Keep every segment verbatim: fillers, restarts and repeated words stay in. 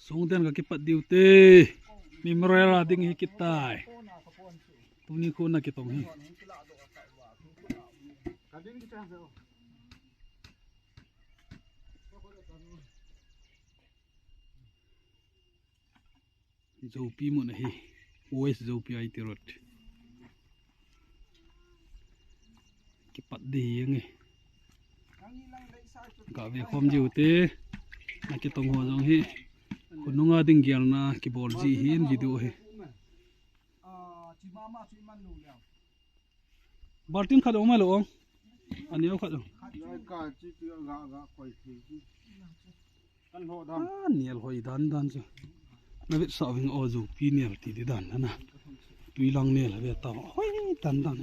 Song den ka kipat diu te. Memorial a ding hi kitai. Tuni khu na kitong hi. Zopi mun ahi. West Zopi I T Road. Kipat ding hi. Ga ve khom jiu te. Na kitong ho jong hi. Khonunga ding gelna kibol ji hin video hi. Baltin khat ong mai lo ong. Aneo khat ong. Ka chi pi ga ga koi thei chi. Kan ho dam. Ah, nial hoi dan dan chu. Na vetsah ving o, Zopi nial ti di dan na. Tui lang nial ve ta. Hoi dan dan.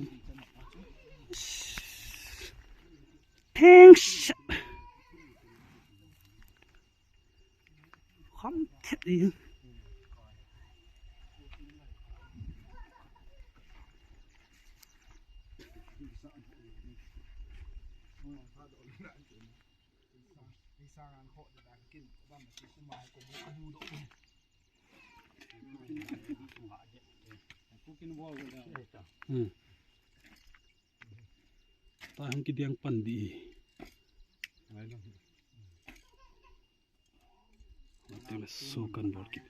Thanks. Kham thet ding. Hmm. Ta hung kidiang pan di. Teng le so kan bol kit.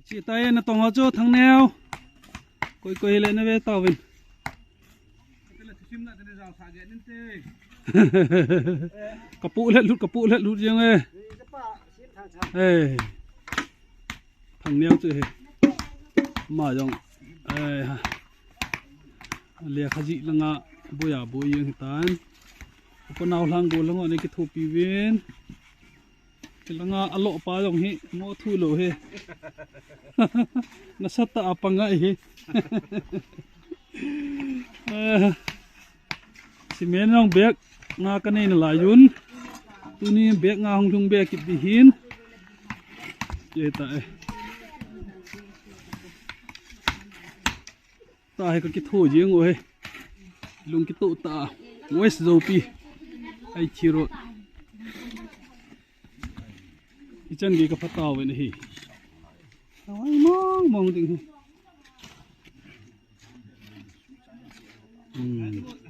Chi tai na tong ho chu thang neo. Koi koi le na ve tao vin. Kapu le lut, kapu le lut jeng e. Eh. Thang neo chu he. Ma jong. Eh ha. Le khaji langa boya boy jeng tan. Upa nau lang go lang ne kithopi vin. Tilanga alo pa jong hi mo thu lo he. Nasatah a panga hi. Eh, cement jong bag nga kanei nalai un. Tuni bag nga hung lhung bag kit di hin. Ye ta e. Ta he ka kitho jeng u he. Lung kito ta. West Zopi. I T Road. Ichan gei ka phatau ve na hi. Ai mong mong ding hi. Hmm.